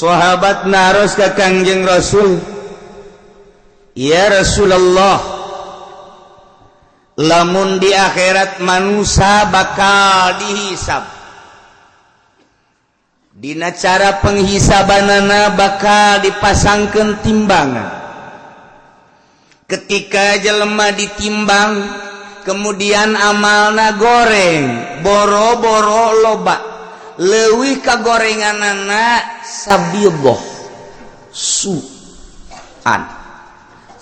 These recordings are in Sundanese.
Sahabat naros ka Kangjeng Rasul, "Ya Rasulullah, lamun di akhirat manusia bakal dihisab, dina cara penghisabanana bakal dipasangkeun timbangan. Ketika jelema ditimbang, kemudian amalna goreng, boro-boro loba, leuwih ka gorenganana sabidoh suan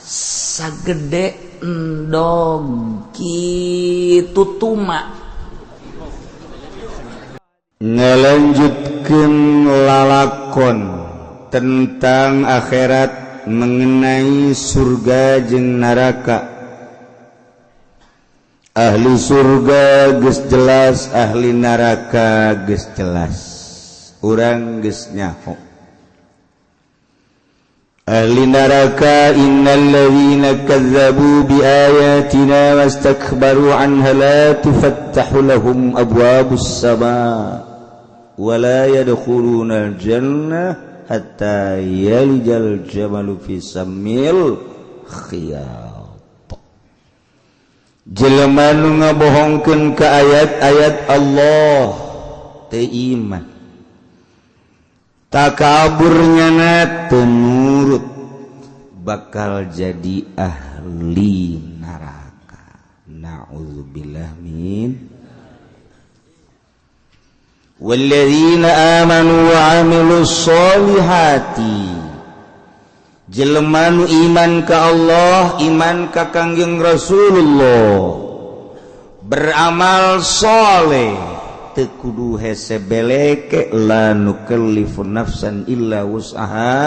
sagede endog kitu tuma." Ngalanjutkeun lalakon tentang akhirat, mengenai surga jeung neraka. Ahli surga geus jelas, ahli neraka geus jelas, urang geus nyaho. Ahli neraka, innalladzina kazzabu biayatina wastakbaru anha la tufattahu lahum abwabus sama wa la yadkhuluna al-jannah hatta yalijal jamalu fi sammil khiyat. Jelema nu ngabohongkeun ka ayat-ayat Allah, teu iman, takaburnya na, teu nurut, bakal jadi ahli neraka. Na'udzubillah min. Walladzina amanu wa amilus solihati, jelema nu iman ka Allah, iman ka Kangjeng Rasulullah, beramal soleh, teu kudu hese beleke, la nukallifu nafsan illa wus'aha,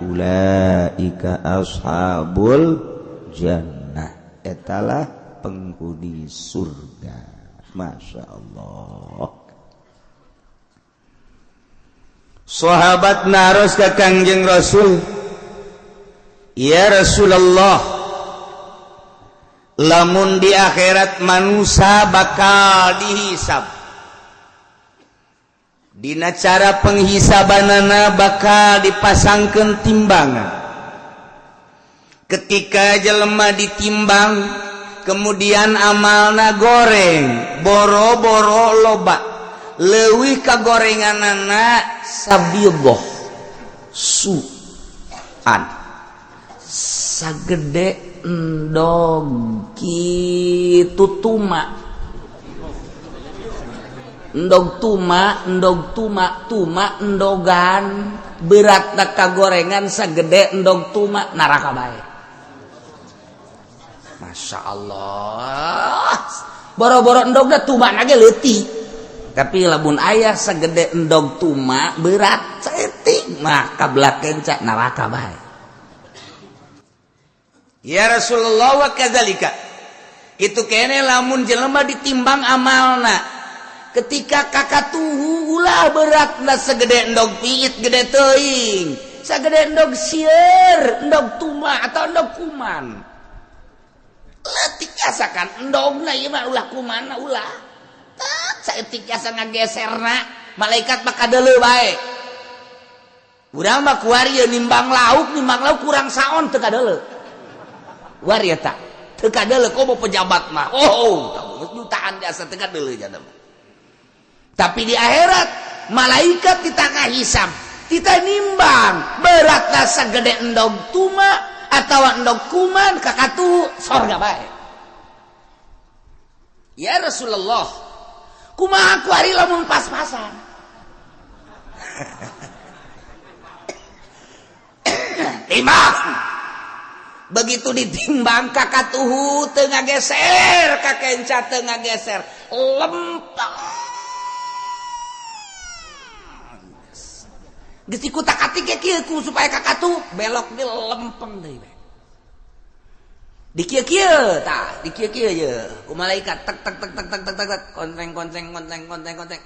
ulaika ashabul jannah, etalah penghuni surga. Masya Allah. Sahabat naros ka Kangjeng Rasul, "Ya Rasulullah, lamun di akhirat manusia bakal dihisab, dina cara penghisabanana bakal dipasangkeun timbangan. Ketika jelema ditimbang, kemudian amalna goreng, boro-boro loba, leuwih ka gorenganana sabidoh suan sagede endog kitu tuma, endog tuma, endog tuma, tuma endogan, berat ka gorengan sagede endog tuma, neraka bae." Masya Allah, boro-boro endogna, tuma ge leutik, tapi lamun aya segede endog tuma, berat saeutik mah, kabelah kenca, neraka bae. Ya Rasulullah, wa kadzalika, itu kene lamun jelema ditimbang amalna, ketika kakatuhu, ulah beratna segede endog piit, gede teuing, sagede endog sieur, endog tuma atau endog kuman leutik, asakan endogna ieu mah, ulah kumana, ulah saeutik, asa ngageserna, malaikat mah kadeuleu bae. Urang mah kuari nimbang lauk, nimbang lauk kurang saon teu kadeuleu. Kuari eta teu kadeuleu, komo pejabat mah. Oh, jutaan jasa teu kadeuleu jana mah. Tapi di akhirat malaikat di tengah hisab, kita nimbang berat sagede endog tuma atau endog kuman, kakatu sorga bae. Ya Rasulullah, kumaha kuari lamun pas-pasan? Timbang, begitu ditimbang kakatuhu teu ngageser, kakenca teu ngageser, lempeng. Geus dikutak-atik kieu ku supaya kakatuh belok di lempeng deui we. Di kieu-kieu tah, di kieu-kieu ye ku malaikat, tek tek tek tek tek tek tek, konteng konteng konteng konteng konteng,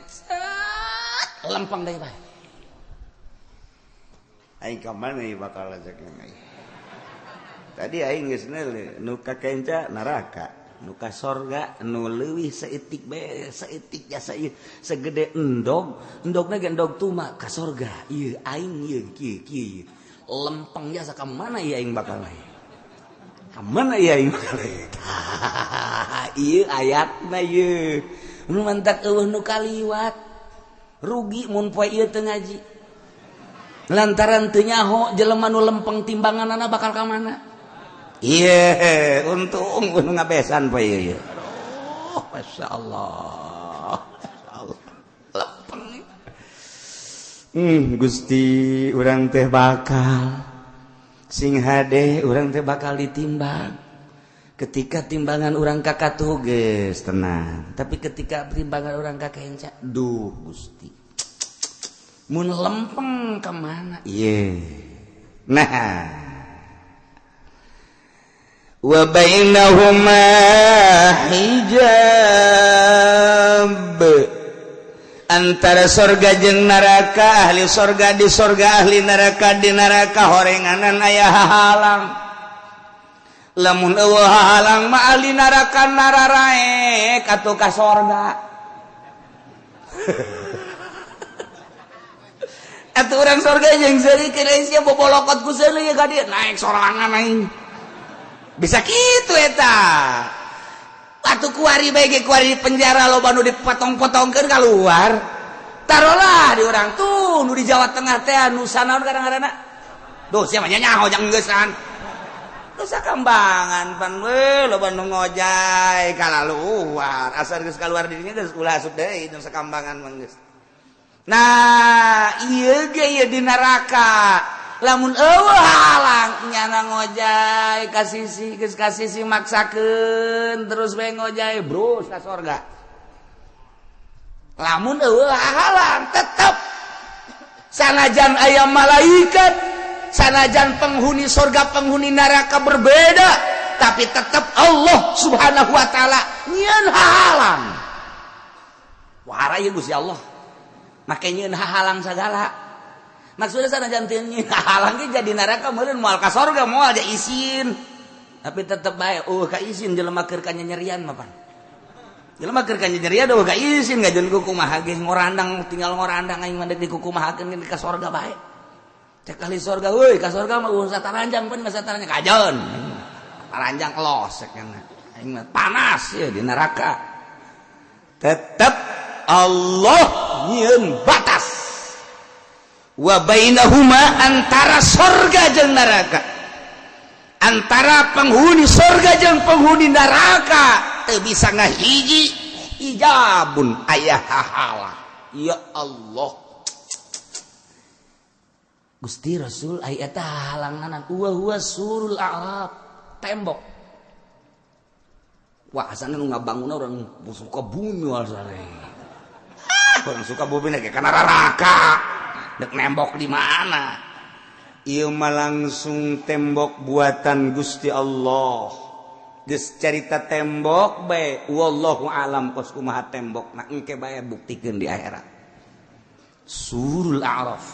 lempeng deui bae. Aing ka mana ieu bakal ajak aing? Tadi aing geus nu kakenca neraka. Nu ka sorga nu leuwih saeutik bae, saeutik jasa ieu segede endog, endogna ge endog tuma ka sorga. Ieu aing ieu kieu kieu. Lempeng jasa ka mana ieu aing bakal naik? Ka mana ieu aing bakal naik? Ieu ayatna ieu. Nu mantak eueuh nu kaliwat. Rugi mun poe ieu teu ngaji. Lantaran teu nyaho jelema nu lempeng timbanganana bakal ka mana? Iya, untung nu ngabesan poe ieu. Aduh, masyaallah. Allah. Lempeng. Gusti, urang teh bakal sing hade, urang teh bakal ditimbang. Ketika timbangan urang ka katuhu geus tenang, tapi ketika timbangan urang ka kenca, duh Gusti. Mun lempeng ka mana? Ieu. Nah, wa bainahuma hijab, antara sorga jeung neraka, ahli sorga di sorga, ahli neraka di neraka, horenganan aya hahalang. Lamun eueuh hahalang mah ahli neraka nararaek atuh ka sorga. Atuh urang sorga jeung seuri sia bobolokot ku seuri ka dieu naik sorangan aing. Bisa gitu eta. Atuh kuari bae ge kuari di penjara loba nu dipotong-potongkeun keluar. Tarolah di urang tuh nu di Jawa Tengah teh nu sanaon kadang-kadang. Duh sia mah nyaho jang geusan. Nusa Kambangan pan we loba nu ngojay kalaluar. Asal geus kaluar dirinya geus ulah asup deui Nusa Kambangan mah geus. Nah, ieu ge ieu di neraka. Lamun eueuh halang nyana ngojay ka sisi geus ka sisi maksakeun terus bae ngojay bros ka sorga. Lamun eueuh halang tetep sanajan aya malaikat, sanajan penghuni sorga penghuni neraka berbeda, tapi tetep Allah Subhanahu wa taala nyieun halang. Wah, ieu Gusti Allah make nyieun halang sagala. Maksudnya sanajan teu nyieun halang ge jadi neraka meureun moal ka sorga, moal ja isin. Tapi tetep bae eueuh ka isin jelema keur kanyanyerian mah pan. Jelema keur kanyanyerian eueuh ka isin ngajeun ku kumaha ge ngorandang tinggal ngorandang aing mah deuk dikukumahakeun ge ka sorga bae. Cek ahli sorga euy ka sorga mah eueuh sataranjang pan mah sataranjang kajeun. Taranjang los cek aing mah panas ya di neraka. Tetep Allah nyieun batas. Wa bainahuma antara sorga jeung neraka, antara penghuni sorga jeung penghuni neraka teu bisa ngahiji hijabun aya hahala. Ya Allah Gusti Rasul aya eta halanganan wa huwa surul a'raf, tembok. Wah asana nu ngabangun orang suka bumi asana. Orang suka bumi lagi kana neraka. Dek nembok di mana? Ieu mah langsung tembok buatan Gusti Allah. Geus carita tembok bae wallahu alam kos kumaha tembok na engke bae buktikeun di akhirat. Surul A'raf.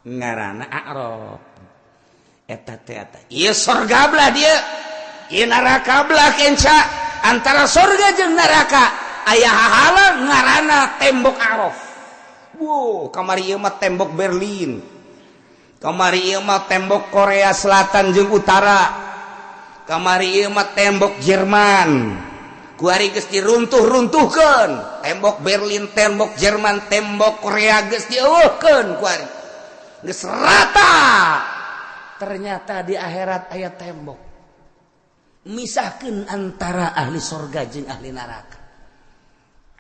Ngaranna A'raf. Eta teh eta. Ieu sorga belah dieu. Ieu neraka belah kenca. Antara sorga jeung neraka aya hahalang ngaranna tembok A'raf. Wow, kamari ieu mah tembok Berlin. Kamari ieu mah tembok Korea Selatan jeung Utara. Kamari ieu mah tembok Jerman. Kuari geus diruntuh-runtuhkeun. Tembok Berlin, tembok Jerman, tembok Korea geus dieuweuhkeun kuari. Geus rata. Ternyata di akhirat aya tembok. Misahkeun antara ahli sorga jeung ahli neraka.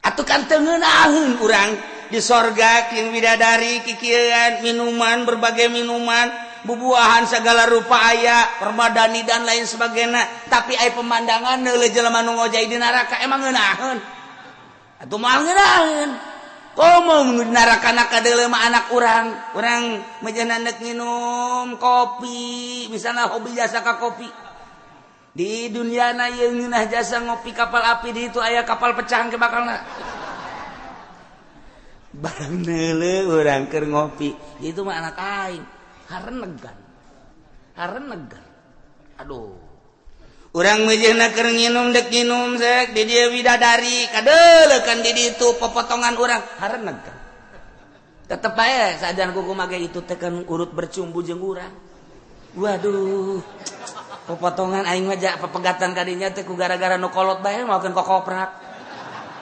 Atuh kan teu ngeunaheun urang di sorga king bidadari kikieuan minuman berbagai minuman bubuahan segala rupa aya permadani dan lain sebagainya, tapi aya pemandangan neuleuh jelema nu ngojay di neraka emang ngeunaheun atuh moal ngeunaheun. Komo nu di neraka na kadeuleu mah anak urang, urang meujeuhna neuk nginum kopi misalna hobi jasa ka kopi di dunia na ieu ngeunah jasa ngopi kapal api di itu aya kapal pecah ke bakalna. Barang neuleuh urang keur ngopi itu mah anak aing harenegan harenegan. Aduh. Urang meujeuhna keur nginum dek nginum sek di dieu bidadari kadeuleukan di ditu popotongan urang hareneg kan. Tetep bae sajan kuku mage itu teh kan urut bercumbu jeung urang. Waduh. Popotongan aing mah ja pepegatan kadinya teh ku gara-gara nu kolot bae maokeun kokoprak.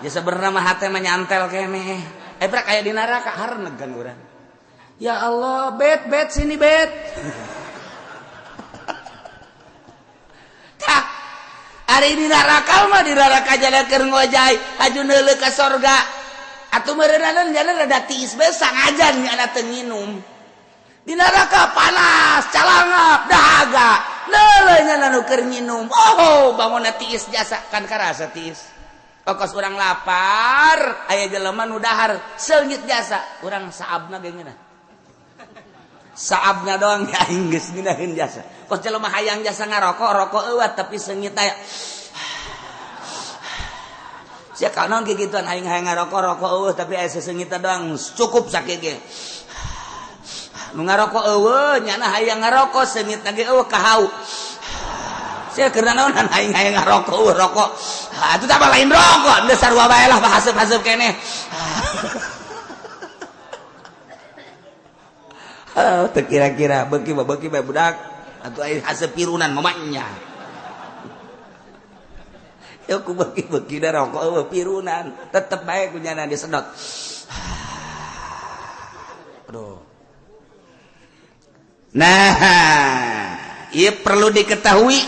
Ya sebenarnya mah hate mah nyantel keneh. Eh prak aya di neraka hareneg kan urang. Ya Allah, bet bet sini bet. Ari di neraka mah di neraka jana keur ngojay haju neuleuh ka sorga. Atuh meureunana jana rada tiis bae sangajan nyana teu nginum. Di neraka panas, calangap, dahaga. Neuleuh nyana nu keur nginum. Oh, bangunna tiis jasa kan karasa tiis. Okos urang lapar, aya jelema nu dahar seungit jasa, urang saabna ge ngeunah. Saabna doang ya aing geus ngeunaheun jasa. Kos jelema hayang jasa ngarokok, rokok eueuh tapi seungit aya. Sia kanaon kikituan aing hayang ngarokok, rokok eueuh tapi aya seseungit doang cukup sakieu ge. Nu ngarokok eueuh nyana hayang ngarokok seungit ge eueuh kahau. Sia keur naonan aing hayang ngarokok eueuh rokok. Atuh tah lain rokok, geus sarua bae lah haseup-haseup keneh. Oh, kira-kira beuki beuki bae budak atuh aya haseup pirunan mamanya. Ya ku beuki-beuki da rokok eueuh pirunan, tetep bae ku nyana disedot. Aduh. Nah, ieu perlu diketahui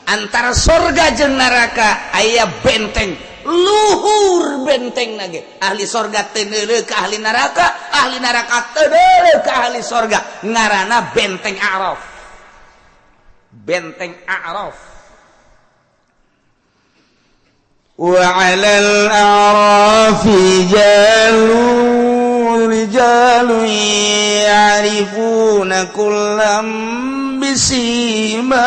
antara sorga jeung neraka aya benteng luhur benteng nage. Ahli sorga teu neuleuh ka ahli neraka, ahli neraka teu neuleuh ka ahli sorga. Ngaranna benteng A'raf. Benteng A'raf. Wa 'alal a'rafi rijalun ya'rifuna kullam bisimahum.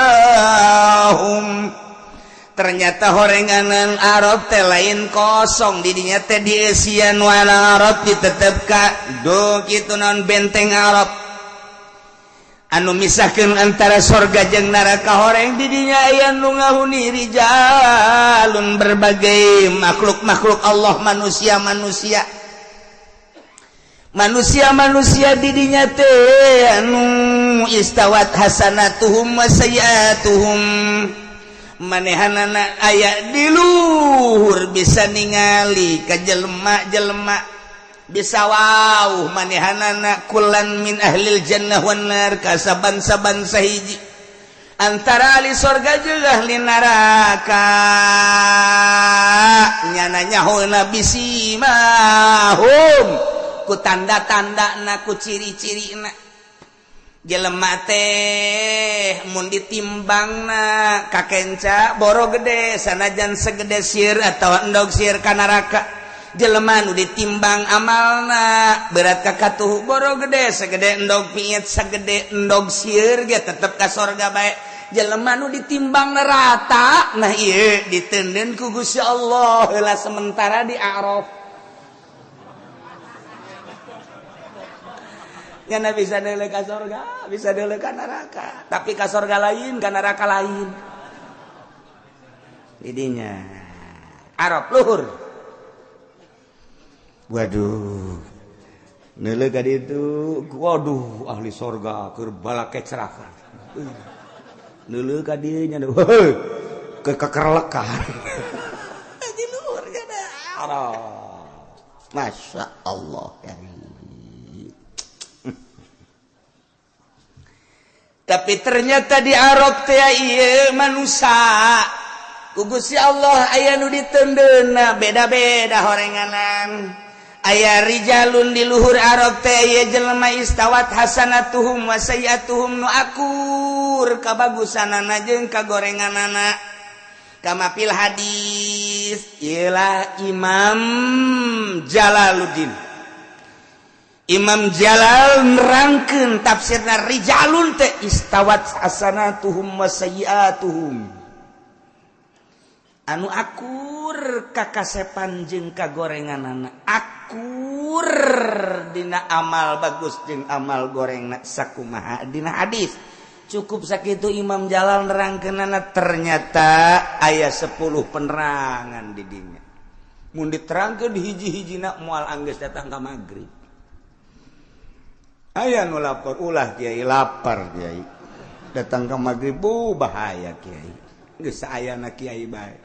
Ternyata horenganan Arab teh lain kosong didinya teh dieusian wala Arab ditetep ka do kitu naon benteng Arab anu misahkeun antara sorga jeung neraka horeng didinya aya nu ngahuni rijalun berbagai makhluk-makhluk Allah manusia-manusia manusia-manusia didinya teh anu istawat hasanatuhum wa sayyiatuhum manehanana aya di luhur bisa ningali ka jelema-jelema bisa wow manehanana kulan min ahlil jannah wan nar ka saban-saban sahiji antara ahli sorga jeung ahli neraka nyana nyahona bisimahum ku tanda-tandana ku ciri-cirina jelema teh mun ditimbangna kakenca boro gede sanajan segede sir atau endog sir ka neraka jelema nu ditimbang amalna berat ka katuhu boro gede segede endog piit segede endog sir ge tetep ka sorga bae jelema nu ditimbang rata nah ieu diteundeun ku Gusti Allah heula sementara di A'raf. Nyana bisa deuleuh ka sorga, bisa deuleuh ka neraka. Tapi ka sorga lain, ka neraka lain. Didinya Arab luhur. Waduh. Neuleuh ka ditu, waduh ahli sorga keur balakecrakan. Neuleuh ka dieu nya heuh ke kekerlekan. Di luhur nya Arab. Masya Allah ya. Tapi ternyata di Arab teh ieu manusia ku Gusti Allah aya nu diteundeunna beda-beda horenganan. Aya rijalun di luhur Arab teh ieu jelema istawat hasanatuhum wa sayyiatuhum nu akur kabagusanana jeung kagorenganana. Kama fil hadis ieulah Imam Jalaluddin. Imam Jalal nerangkeun tafsirna rijalun teh istawat hasanatuhum wa sayyiatuhum anu akur kakasepan jeung kagorenganana akur dina amal bagus jeung amal gorengna sakumaha dina hadis Cukup sakitu Imam Jalal nerangkeunana, ternyata aya 10 penerangan di dinya. Mun diterangkeun hiji-hijina moal anggeus datang ka magrib. Aya nu lapor, ulah kiai lapar kiai. Datang ka magrib bu bahaya kiai. Geus saayana kiai bae.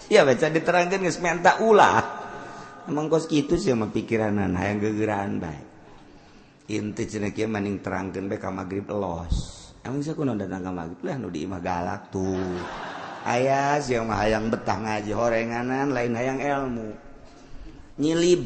Ya baca diterangkeun geus menta ulah. Emang kos kitu sih mah pikiranan hayang gegeraan bae. Inti cenah kieu maning terangkeun bae ka magrib los. Emang sia kunaon datang ka magrib lah nu di imah galak tuh. Aya sia mah hayang betah ngaji horenganan lain hayang ilmu. Nyilib.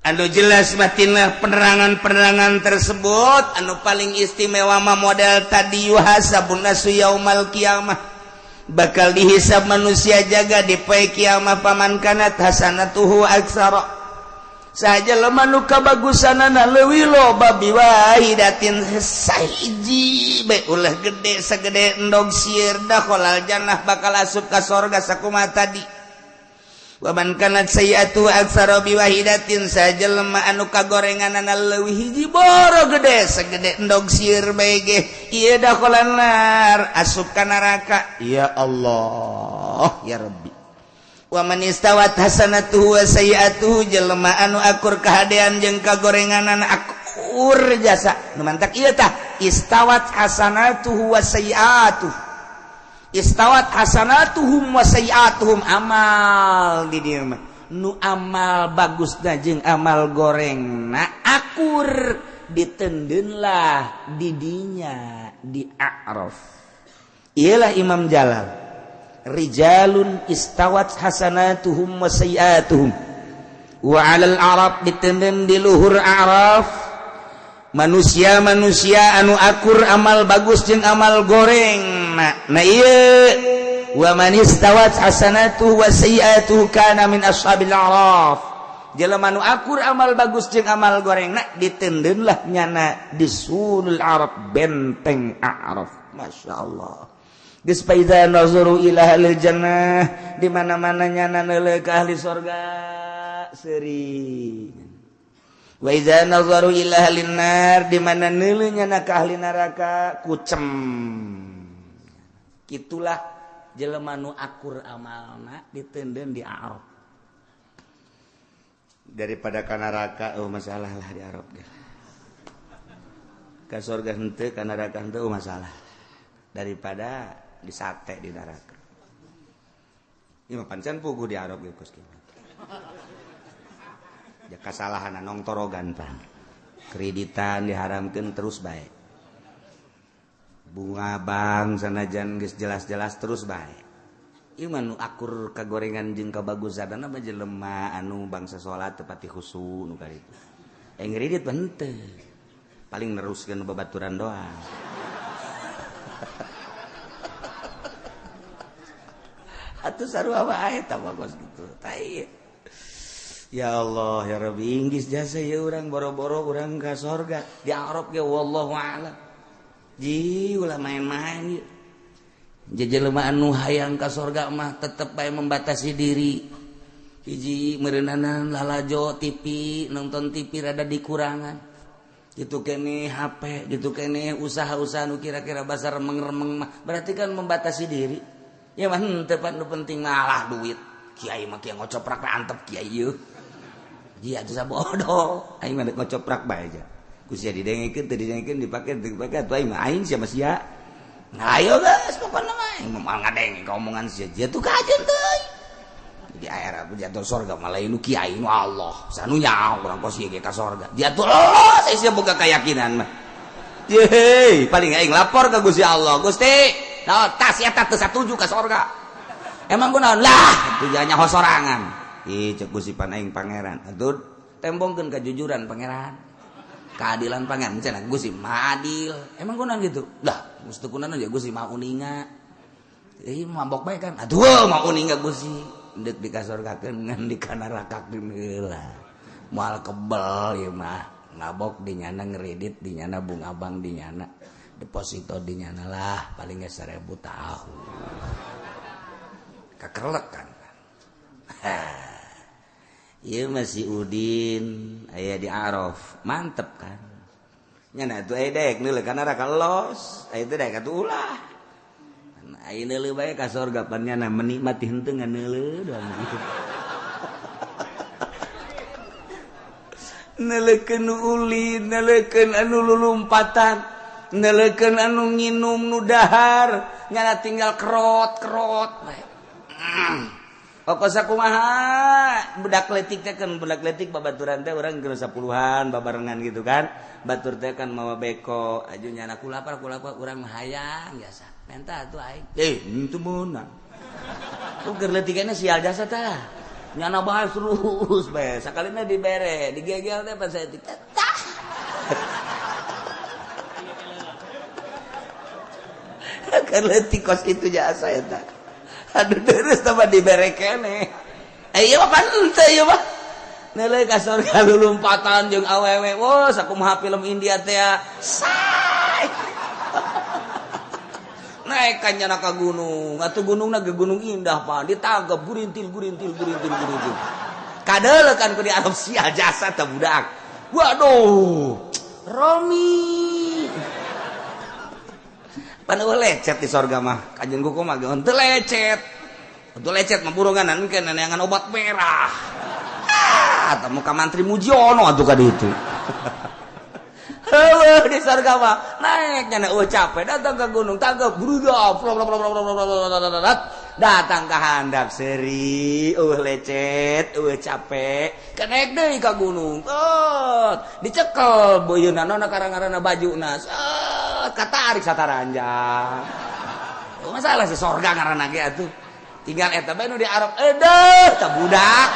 Anu jelas batinlah penerangan-penerangan tersebut anu paling istimewa mah model tadi yuhasabun nasu yaumal qiyamah. Bakal dihisab manusia jaga di poe kiamah paman kanat hasanatuhu aksara saja lemah nu kabagusanana leuwih loba biwahidatin sahiji bae ulah gede sagede endog sieur dakhalal jannah bakal asup ka sorga sakumaha tadi. Waman kanat sayyi'atu aksara biwahidatin saja lemah anu kagorenganana leuwih hiji boro gede sagede endog sieur bae ge ieu dakhalan nar asup ka neraka. Ya Allah ya Rabbi. Wa man istawat hasanatuhu wa sayyi'atuhu jelema anu akur kahadean jeung kagorenganan akur jasa nu mantak ieu tah istawat hasanatuhu wa sayyi'atuhu istawat hasanatuhum wa sayyi'atuhum amal di dieu mah nu amal bagusna jeung amal gorengna akur ditendeunlah di dinya di A'raf. Iyalah Imam Jalal rijalun istawat hasanatuhum wa sayyi'atuhum wa 'alal a'raf ditenden di luhur a'raf manusia-manusia anu akur amal bagus jeung amal goreng. Nah ieu wa man istawat hasanatuhu wa sayyi'atuhu kana min ashabil a'raf. Jelema nu akur amal bagus jeung amal goreng na ditendeunlah nyana di sulul arab benteng a'raf. Masya Allah. Geus faida nazaru ila ahlil jannah di mana-mana nyana neuleuh ka ahli sorga seuri. Wa iza nazaru ila ahlin nar di mana neuleuh nyana ka ahli neraka kucem. Itulah jelema nu akur amalna ditendeun di Arab. Daripada ka neraka oh masalah lah di Arab ge. Ka sorga henteu ka neraka henteu oh masalah. Daripada disate di neraka. Ieu mah pancen puguh di Arab ge kos kieu. Ya kasalahan nongtorogan pan. Kreditan diharamkeun terus bae. Bunga bank sanajan geus jelas-jelas terus bae. Ieu mah nu akur kagorengan jeung kabagusanana mah jelema anu bangsa salat teu pati khusu nu kaditu. Ngredit mah henteu. Paling neruskeun babaturan doang. Atuh sarua wae eta mah kos kitu. Tai. Ya Allah ya Rabbi inggis jasa ya urang boro-boro urang ka sorga di Arab ge wallahu a'lam. Ji ulah main-main ieu. Jelema anu hayang ka sorga mah tetep bae membatasi diri. Hiji meureunana lalajo TV, nonton TV rada dikurangan. Gitu kene HP, gitu kene usaha-usaha nu kira-kira basar remeng-remeng mah berarti kan membatasi diri. Ya mah henteu pan nu penting malah duit. Kiai mah kieu ngocoprak antep kiai ieu. Ji atuh sabodo, aing mah ngocoprak bae aja. Ku sia didengekeun teu didengekeun dipake teu dipake atuh aing mah aing sia mah sia. Nah ayo geus pokona mah aing mah ngadenge ka omongan sia sia tuh kajeun teuing. Di akhirat jatuh sorga malah nu kiai nu Allah. Sanu nyaho urang kos ieu ge ka sorga. Jatuh Allah sia boga keyakinan mah. Yeay, paling aing lapor ka Gusti Allah. Gusti, naon tas eta teu satuju ka sorga. Emang kunaon lah, tujuannya nyaho sorangan. Ih, cek Gusti pan aing pangeran. Atuh tembongkeun kejujuran pangeran. Keadilan pangeran cenah Gusti Maha adil. Emang kunaon gitu? Lah, mesti kunaon ya Gusti Maha uninga. Ih, mabok bae kan. Aduh, Maha uninga Gusti. Deuk dikasorgakeun ngan dikanarakakeun heula. Moal kebel ieu mah. Ngabok di nyana ngeredit di nyana bunga bank di nyana deposito di nyana lah paling ge 1000 tahu. Kakerlek kan. Ieu masih Udin aya di Araf, mantep kan? Nya atuh aya daek neuleuh kana neraka los, aya teh daek atuh ulah. Aya neuleuh bae ka sorga pan nyana menikmati henteu ngan neuleuh doang gitu. Neuleukeun nu ulin, neuleukeun anu lulumpatan, neuleukeun anu nginum nu dahar, nyana tinggal kerot-kerot bae. Sakumaha budak letik teh kan, budak letik babaturan teh urang geus 10-an babarengan gitu kan. Batur teh kan mawa beko, aju nyana ku lapar urang mah hayang biasa. Menta atuh aing. Eh, henteu meunang. Tuh keur leutikana sial jasa tah. Nyana bae terus bae. Sakalina dibere, digegel teh pas saeutik teh. Tah. Keur leutik kos kitu jasa eta. Aduh terus tambah dibere kene. Eh ieu mah pan henteu ieu mah. Neuleuh ka surga lulumpatan jeung awewe. Wah, sakumaha film India teh. Say. Naik ka nyana ka gunung. Atuh gunungna ge gunung indah pan. Ditangkep gurintil gurintil gurintil gurintil. Kadeuleukan ku di Arab sia jasa teh budak. Waduh. Romi. Pan eueuh lecet di sorga mah. Kajeun kuku mah ge henteu lecet. Henteu lecet mah burungan engke neangan obat merah. Ah, tah muka mantri Mujiono atuh ka ditu. Heueuh di sorga mah naik nya eueuh capek datang ke gunung tangkep bruda datang ka handap seuri eueuh lecet eueuh capek kenaik deui ka gunung. Oh, dicekel beuyeunna nona karang-karana bajuna. Katarik sataranjang. Oh, masalah si sorga ngaranna ge atuh. Tinggal eta bae nu di Arab edeuh tah budak.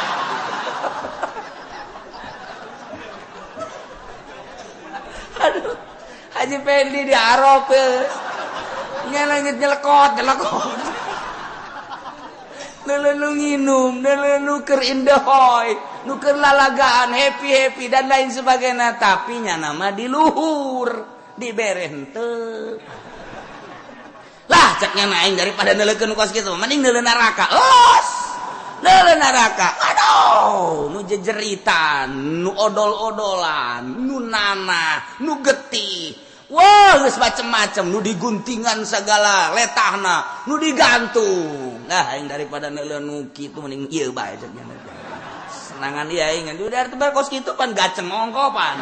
Aduh, Haji Pendi di Arab nya langit nyelekot nyelekot. Neuleuh nu nginum, neuleuh nu keur indahoy, nu keur lalagaan happy-happy dan lain sebagainya, tapi nya nama di luhur. Dibere henteu lah ceknya aing daripada neuleukeun kos kitu mending neuleuh neraka los neuleuh neraka aduh nu jejeritan nu odol-odolan nu nanah nu getih wah geus macem-macem nu diguntingan segala letahna nu digantung lah aing daripada neuleuh nu kitu mending ieu bae ceknya senangan ieu aing udah teu kos kitu pan gaceng ongkopan.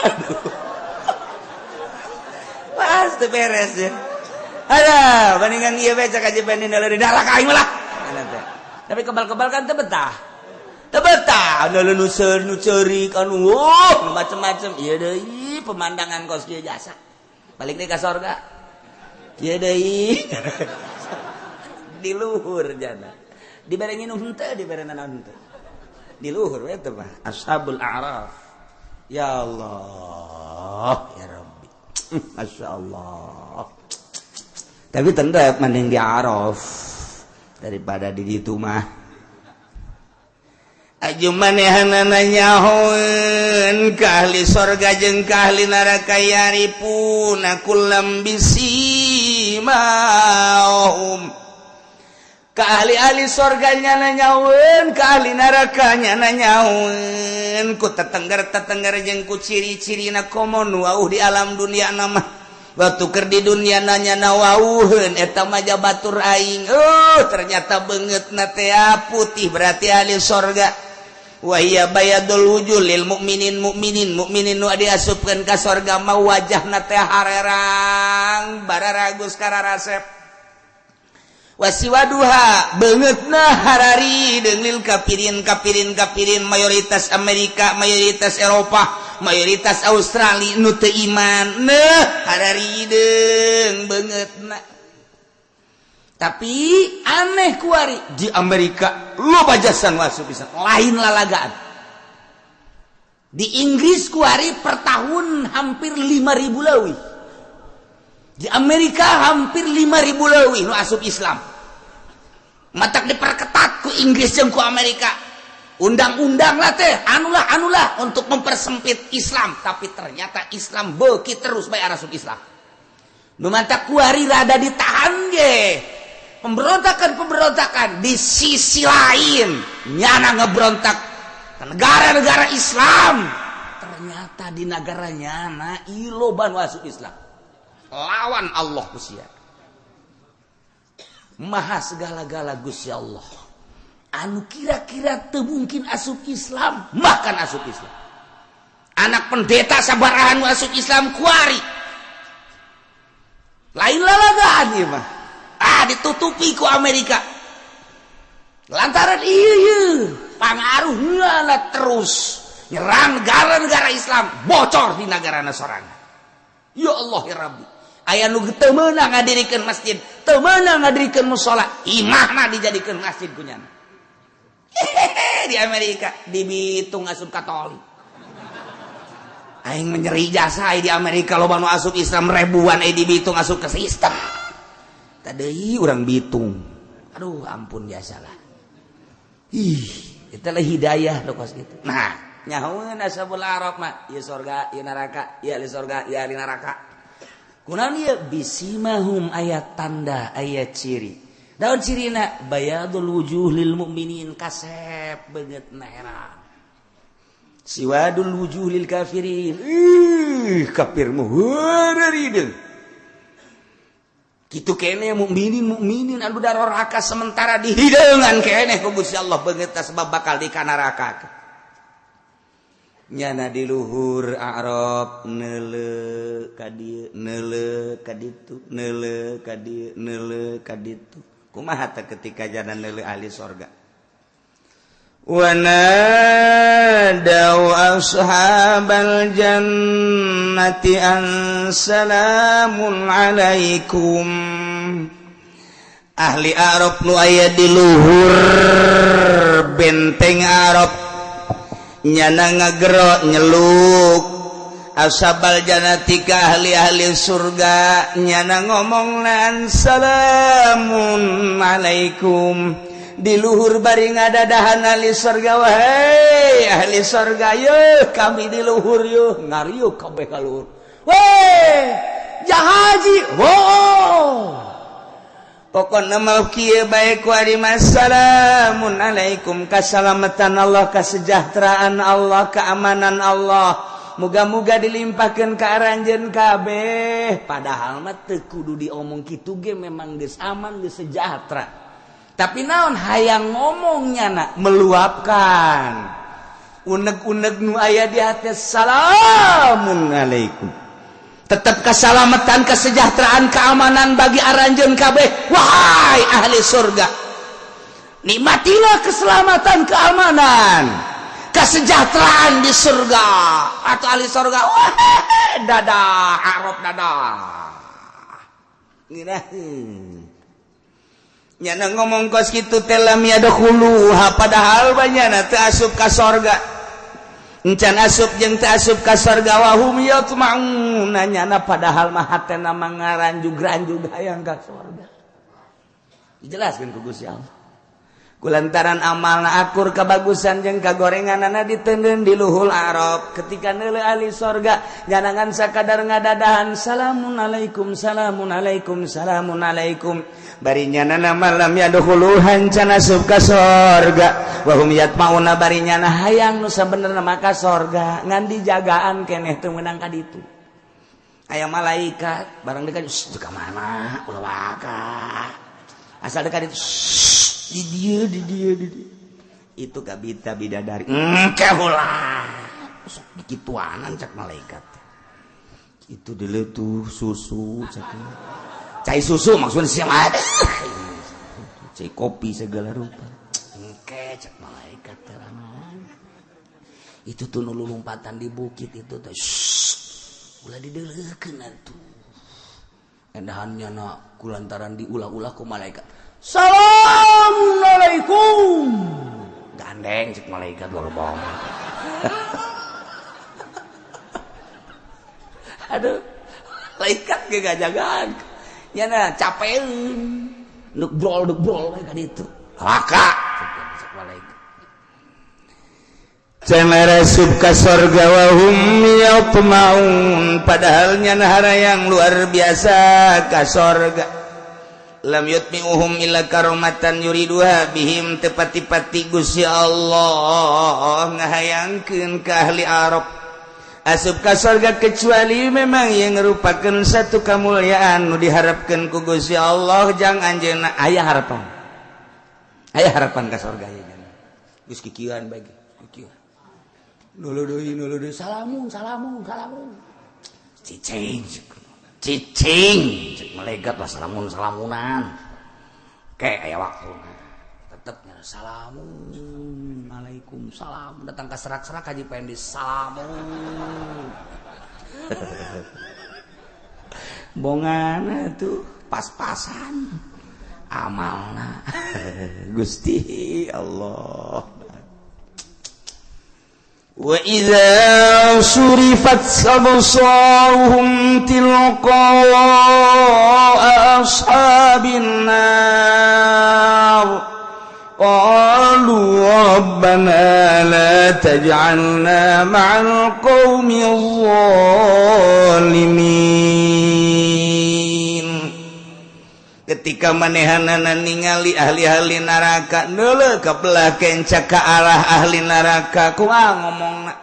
Aduh. Pasti beres ya. Aduh, bandingan ieu bae cek aja banding di neraka aing lah. Tapi kebal-kebal kan teu betah. Teu betah, nu nu ceurik anu nu macem-macem. Ieu deui pemandangan kos kieu jasa. Balik deui ka sorga. Ieu deui. Di luhur jana. Dibere nginum henteu, dibere naon henteu. Di luhur we teh mah Ashabul A'raf. Ya Allah, ya Rabbi. Masya Allah. Tapi tetap mending di Araf daripada di ditu mah. Aju manehanana nyahoeun ka ahli sorga jeung ka ahli neraka yarifuna kullam bisimahum. Ka ahli-ahli sorga nyana nyahoeun, ka ahli neraka nyana nyahoeun ku tetengger-tetengger jeung ku ciri-cirina komo nu wauh di alam dunia nama. Waktu keur di dunia nanya nawauheun eta mah batur aing. Ternyata beungeutna teh putih berarti ahli sorga. Wa hiya bayadul wujuh lil mukminin mukminin mukminin nu diasupkeun ka sorga mah wajahna teh harerang bararagus kararasep. Wasiwaduha beungeutna harari deunglil kafirin kafirin kafirin mayoritas Amerika mayoritas Eropa mayoritas Australia nu teu iman neuh harari deung beungeutna. Tapi aneh kuari di Amerika loba jasa nu asup bisa lain lalagaan. Di Inggris kuari per tahun hampir 5.000 leuwih. Di Amerika hampir 5.000 leuwih nu asup Islam. Matak diperketat ku Inggris jeung ku Amerika. Undang-undang lah teh, anulah anulah untuk mempersempit Islam, tapi ternyata Islam beuki terus bae asup Islam. Nu matak kuari rada ditahan ge. Pemberontakan-pemberontakan di sisi lain nyana ngebrontak negara-negara Islam, ternyata di negara nyana loba nu asup Islam lawan Allah. Gusti Maha segala-gala, Gusti Allah anu kira-kira teu mungkin asup Islam bahkan asup Islam. Anak pendeta sabarahan asup Islam kuari. Lain lalagaan ieu mah. Ah, ditutupi ku Amerika lantaran iya pangaruh terus nyerang negara-negara Islam, bocor di negara sorangan. Ya Allah ya Rabbi, aya nu teu meunang ngadirikeun masjid, teu meunang ngadirikeun musala, imahna dijadikeun masjid ku nyana. Di Amerika di Bitung asup Katolik. Aing menyeri jasa di Amerika loba nu asup Islam ribuan, eh di Bitung asup ke sistem tadi orang Bitung. Aduh, ampun jasalah. Ih, itulah hidayah lo kos gitu. Nah, nyahoeun Ashabul A'raf mah ieu sorga, ieu neraka, ieu ahli sorga, ieu ahli neraka. Kunaon ieu? Bisimahum, aya tanda, aya ciri. Daun cirina bayadul wujuh lil mukminin, kasep beungeut herang. Siwadul wujuh lil kafirin, ih, kafir mah heureurideung. Kitu kene mukminin, mukminin anu daroraka sementara dihideungan keneh ku Gusti Allah beungeut sebab bakal di neraka. Nyana di luhur A'raf neuleu ka dieu, neuleu ka ditu, neuleu ka dieu, neuleu ka ditu. Kumaha teh ketika jalan neuleu ahli sorga? ونادوا أصحاب الجنة أن سلام عليكم. Ahli A'raf nu aya di luhur benteng A'raf nyana ngagero nyeluk ashabal jannati ka ahli-ahli surga. Nyana ngomong nan salamun alaikum di luhur bari ngadadahan ahli surga. Wahai ahli surga, yeuh kami di luhur, yeuh ngariuh kabeh ka luhur. Weh, jahaji, oh, pokokna mah kieu bae ku ari salamun alaikum, kasalamatan Allah, kesejahteraan Allah, keamanan Allah, muga-muga dilimpahkan ke aranjeun kabeh. Padahal mah teu kudu diomong kitu ge, memang geus aman, geus sejahtera, tapi naon, hayang ngomongnya nak meluapkan unek-unek nu aya di hati. Salamun alaikum, tetap keselamatan, kesejahteraan, keamanan bagi aranjeun kabeh. Wahai ahli surga, nikmatilah keselamatan, keamanan, kesejahteraan di surga. Atau ahli surga, wah, dadah A'raf, dadah. Ngiraheun nyana ngomong kos kitu teh lam yadkhuluha, padahal banyana teu asup ka sorga, encan asup jeung teu asup ka sorga. Wahum yatma'una, nyana padahal mah hatena mah ngaranjug-ranjug hayang ka sorga. Dijelaskeun ku Gusti Allah, kulantaran amalna akur kebagusan jeung kagorenganana, diteundeun di luhur A'raf. Ketika neuleu ahli sorga, nyanangan sakadar ngadadahan salamun alaikum, salamun alaikum, salamun alaikum, bari nyanana lam yadkhuluha, can asup ka sorga. Wahum yatmauna, bari nyana hayang nu sabenerna mah ka sorga, ngan dijagaan keneh teu meunang ka ditu. Aya malaikat barang dekat, ka mana, ulah waka, asal dekat itu, di dia, di dia, di dia itu kabita bidadari engke ulah sok dikituanan, cak malaikat. Itu dulu tuh susu, cak cai susu, maksudnya siapa ada cai kopi segala rupa. Engke, cak malaikat terangan. Itu tuh nu lompatan di bukit itu tuh, ulah dideleukeun atuh. Endahannya na kulantaran diulah-ulah ku malaikat. Assalamualaikum, gandeng, cek malaikat luar bohong. Aduh, malaikat ge gajagaan ya na capek nuk brol, nuk brol kan itu laka, cek malaikat. Jangan asup ka sorga wahum yatma'un, padahal nyana yang luar biasa ka sorga. Lam yutmi'uhum illa karomatan yuriduha bihim, teu pati-pati Gusti Allah ngahayangkeun ka ahli Arab asup ka sorga kecuali memang yang merupakan satu kemuliaan nu diharapkan ku Gusti Allah jang anjeunna. Aya harapan, aya harapan ka sorga ya. Geus kikieuan bae, kikieuan nulu deui, nulu deui, salamun, salamun, salamun, cicing, cicing, cek melegat lah. Salamun, salamunan kayak aya waktu tetepnya salamun alaikum salam. Datang ke serak-serak Haji Pendi, salamun bongan tuh pas-pasan amalna. Gusti Allah. وإذا صرفت أبصارهم تلقاء أصحاب النار قالوا ربنا لا تجعلنا مع القوم الظالمين. Ketika manehanana ningali ahli-ahli neraka, neuleuh ka belah kenca ka arah ahli neraka, kumaha ngomongna?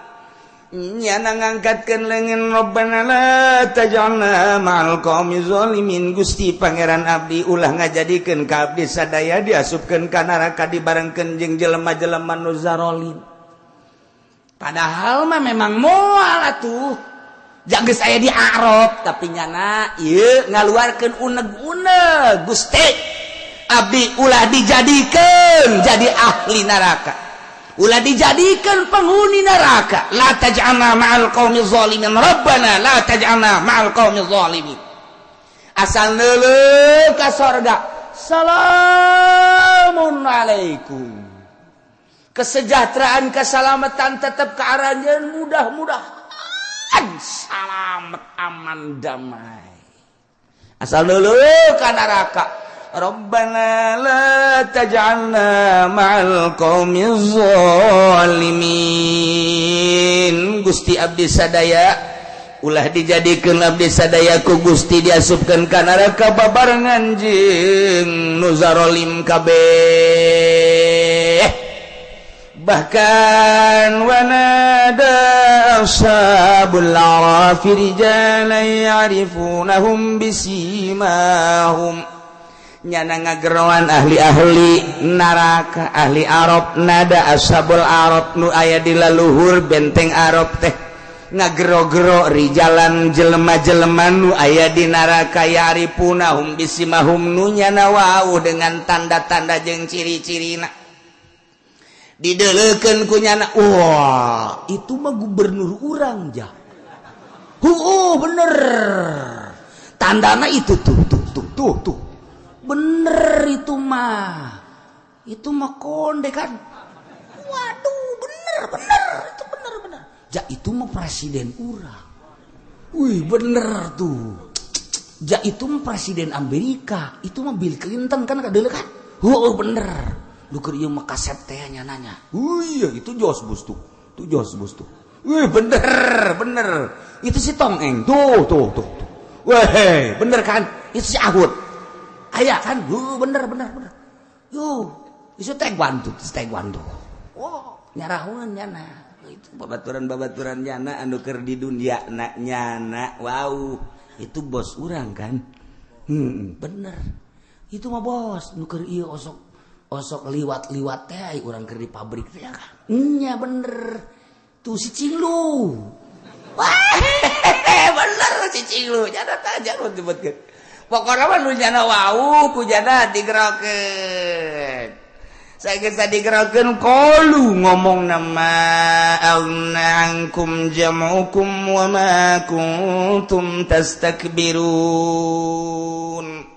Nyana ngangkatkeun leungeun, "Rabbana la taj'alna ma'al qaumi zalimin." Gusti Pangeran abdi, ulah ngajadikeun ka abdi sadaya diasupkeun ka neraka dibarengkeun jeung jelema-jelema nu zarolim. Padahal mah memang moal atuh jaga saya di Arab, tapi nyana ieu ngaluarkeun uneg-uneg, "Gusti abdi, ulah dijadikan jadi ahli neraka, ulah dijadikan penghuni neraka." La taj'alna ma'al qaumi zalimin, rabbana la taj'alna ma'al qaumi zalimin. Asal neuleuh ka sorga, salamun alaikum, kesejahteraan, keselamatan tetap ke arahnya, mudah-mudahan salamet, aman, damai. Asal dulu ka neraka, "Rabbana la taj'alna ma'al qaumiz zalimin." Gusti abdi sadaya, ulah dijadikeun abdi sadaya ku Gusti diasupkeun ka neraka babarengan jeung nu zarolim kabeh. Bahkan wanada ashabul a'rafi rijalan ya'rifunahum bisimahum, nyana ngageroan ahli-ahli neraka, ahli Arab, nada ashabul Arab nu aya di laluhur benteng Arab teh ngagero-gero rijalan, jelema-jelema nu aya di neraka, ya'rifunahum bisimahum, nu nyana wau dengan tanda-tanda jeung ciri-cirina. Dideleken ku nyana, "Wah, itu mah gubernur urang jah." "Oh, bener, tandana itu tuh, tuh, tuh, tuh, tuh, bener itu mah, itu mah konde kan. Waduh, bener, bener itu, bener, bener ja, itu mah presiden urang. Wih, bener tuh ja, itu mah presiden Amerika, itu mah Bill Clinton kan, kadele kan. Oh, bener." Lu keur ieu mah kasep teh nyananya. "Wih, itu Jos Bus tuh, tuh Jos Bus tuh. Wih, bener, bener itu si Tong Eng tuh, tuh, tuh, tuh. Weh, bener kan itu si Ahud aya kan. Bener, bener, bener. Yuh, itu taekwondo, taekwondo." Wow, nyarahun nyana itu babaturan babaturan nyana anu keur di dunia na nyana, "Wow, itu bos urang kan. Bener itu mah bos nu keur ieu, osok osok liwat-liwat teh urang keur di pabrik teh kan. Nya, bener tuh si Cinglu. Wah, bener si Cinglu." Nyana tah jangan disebutkeun, pokoknya mah nu nyana wau ku nyana digerokeun. Saya geus digerokeun, qalu ngomong nama, "Aghna ankum jam'ukum wa ma kuntum tastakbirun."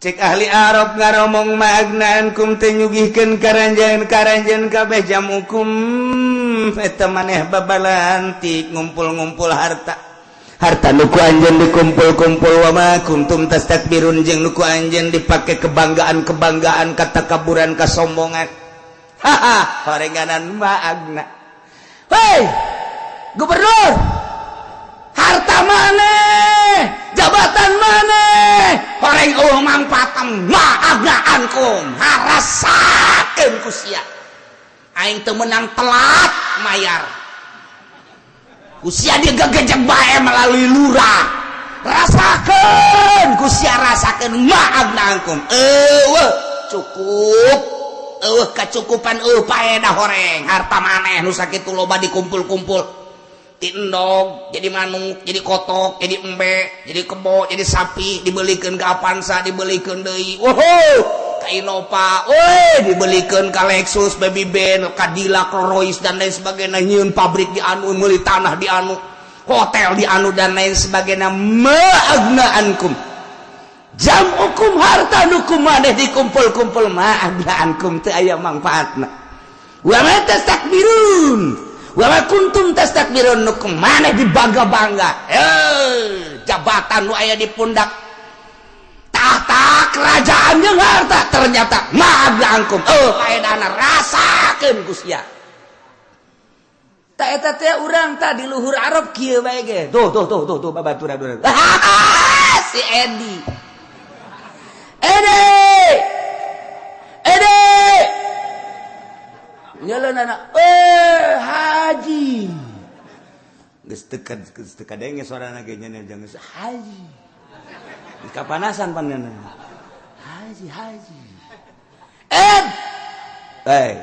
Cek ahli Arab ngaromong, "Ma aghna ankum, teu nyugihkeun karanjeun karanjeun kabeh, jam'ukum, eta maneh babalantik ngumpul-ngumpul harta, harta nu ku anjeun dikumpul-kumpul, wa ma kuntum tastakbirun, jeung nu ku anjeun dipake kebanggaan-kebanggaan, katakaburan, kasombongan." Haha, horenganan ma aghna. Hei gubernur, harta maneh, jabatan maneh, Horeng eueuh mangfaat ma agna ankum harasakeun ku sia. Aing teu meunang telat mayar. Ku sia digegejek bae melalui lurah. Rasakeun ku sia rasakeun ma agna ankum. Eueuh cukup. Eueuh kacukupan eueuh paedah horeng harta maneh nu sakitu loba dikumpul-kumpul. Ti endog jadi manuk, jadi kotok, jadi embe, jadi kebo, jadi sapi, dibelikeun ka Avanza, dibelikeun deui. Woho, ka Innova, woi, dibelikeun ka Lexus, Baby Benz, Cadillac, Rolls dan lain sebagainya, nyieun pabrik di anu, meuli tanah di anu, hotel di anu dan lain sebagainya. Ma agna ankum. Jam'ukum harta nu ku maneh dikumpul-kumpul ma agna ankum teu aya mangfaatna. Wa ma tastakbirun. Wa ma kuntum tastakbirun nu maneh dibangga-bangga. Jabatan nu aya di pundak tahta kerajaan jeung harta ternyata ma agna ankum. Paedahna rasakeun ku sia. Ta eta teh urang tah di luhur Arab kieu bae ge. Tuh tuh tuh tuh tuh babaturan urang. Si Edi. Edi. Edi. Nyeleunana haji. Geus teu kadenge sorana ge nya jangan haji. Kapanasan panena. Haji haji. Ed. Hey.